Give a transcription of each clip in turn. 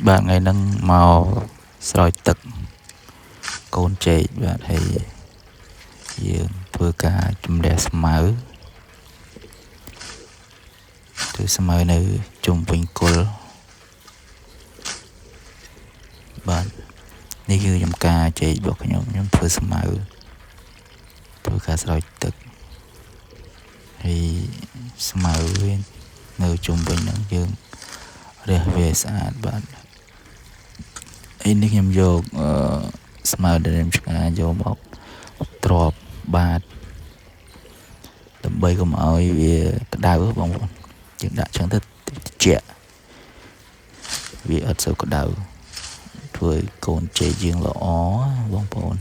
បាទថ្ងៃហ្នឹងមកស្រោចទឹកកូនចេកបាទហើយយើងធ្វើការជំរះស្មៅធ្វើស្មៅនៅជុំវិញគល់បាទនេះគឺចំការចេករបស់ខ្ញុំខ្ញុំធ្វើស្មៅធ្វើការស្រោចទឹកហើយស្មៅវានៅជុំវិញហ្នឹងយើងរះវាស្អាតបាទឯនេះខ្ញុំយកស្មៅដែលខ្ញុំឆ្ងាយកមកទ្របបាទដើម្បីកុំឲ្យវាក្តៅបងប្អូនយើងដាក់ចឹងទៅត្រជាក់វាអត់សូវក្តៅធ្វើឲ្យកូនចេកយើងល្អបងប្អូន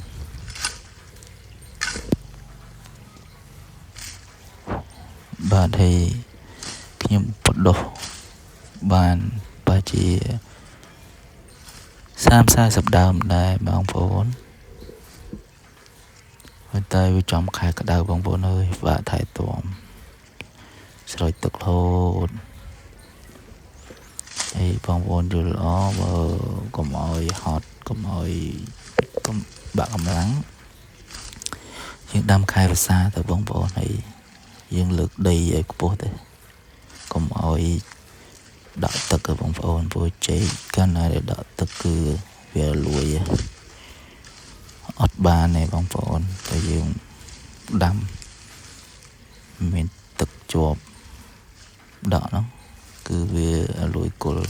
បាទហើយខ្ញុំបដោះបានបើជា30 40ដើមដែរបងប្អូនប៉ុន្តែវាចំខែក្តៅបងប្អូនអើយបាទថែទាំស្រោចទឹករហូតហើយបងប្អូនយល់ល្អបើកុំឲ្យហត់កុំឲ្យកុំបាក់កម្លាំងយើងដាំខែវស្សាទៅបងប្អូនហើយយើងលើកដីឲ្យខ្ពស់ទៅកុំឲ្យដក់ទឹកបងប្អូនព្រោះចេកកាលណាដែលដក់ទឹកគឺវាលួយអត់បានទេបងប្អូនតែយើងដាំមានទឹកជាប់ដក់ហ្នឹងគឺវាលួយគល់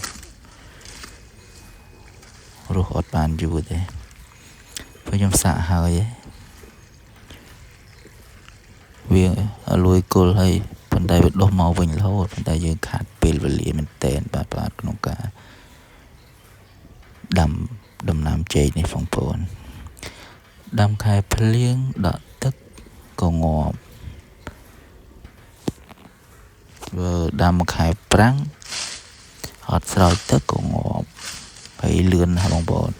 រស់អត់បានយូរទេព្រោះខ្ញុំសាកហើយវាលួយគល់ហើយប៉ុន្តែវាដុះមកវិញរហូតប៉ុន្តែយើងខាតពេលវេលាមែនទែនបាទក្នុងការដាំដំណាំចេកនេះបងប្អូនដាំខែភ្លៀងដក់ទឹកក៏ងាប់បើដាំខែប្រាំងអត់ស្រោចទឹកក៏ងាប់ហើយលឿនណាស់បងប្អូន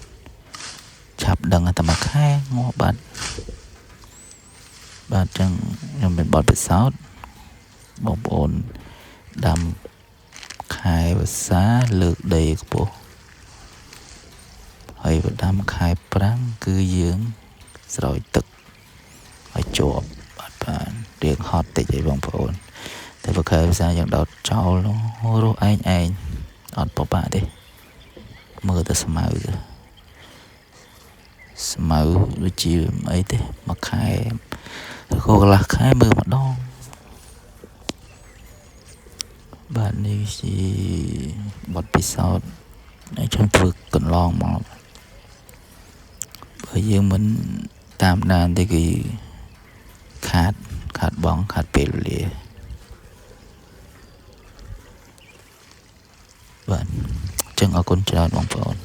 ឆាប់ដឹងតែមួយខែងាប់បាត់បាទចឹងខ្ញុំមានបទពិសោធន៍បងប្អូនដាំខែវស្សាលើកដីខ្ពស់ហើយបើដាំខែប្រាំងគឺយើងស្រោចទឹកឲ្យជាប់បាទបានរៀងហត់តិចអីបងប្អូនតែបើខែវស្សាយើងដោតចោលរស់ឯងឯងអត់ពិបាកទេមើលទៅស្មៅទៅស្មៅដូចជាអីទេមួយខែឬក៏កន្លះខែមើលម្ដងបាទនេះជាបទពិសោធន៍ដែលខ្ញុំធ្វើកន្លងមកបើយើងមិនតាមដានទេគឺខាតបងខាតពេលវេលាបាទអញ្ចឹងអរគុណច្រើនបងប្អូន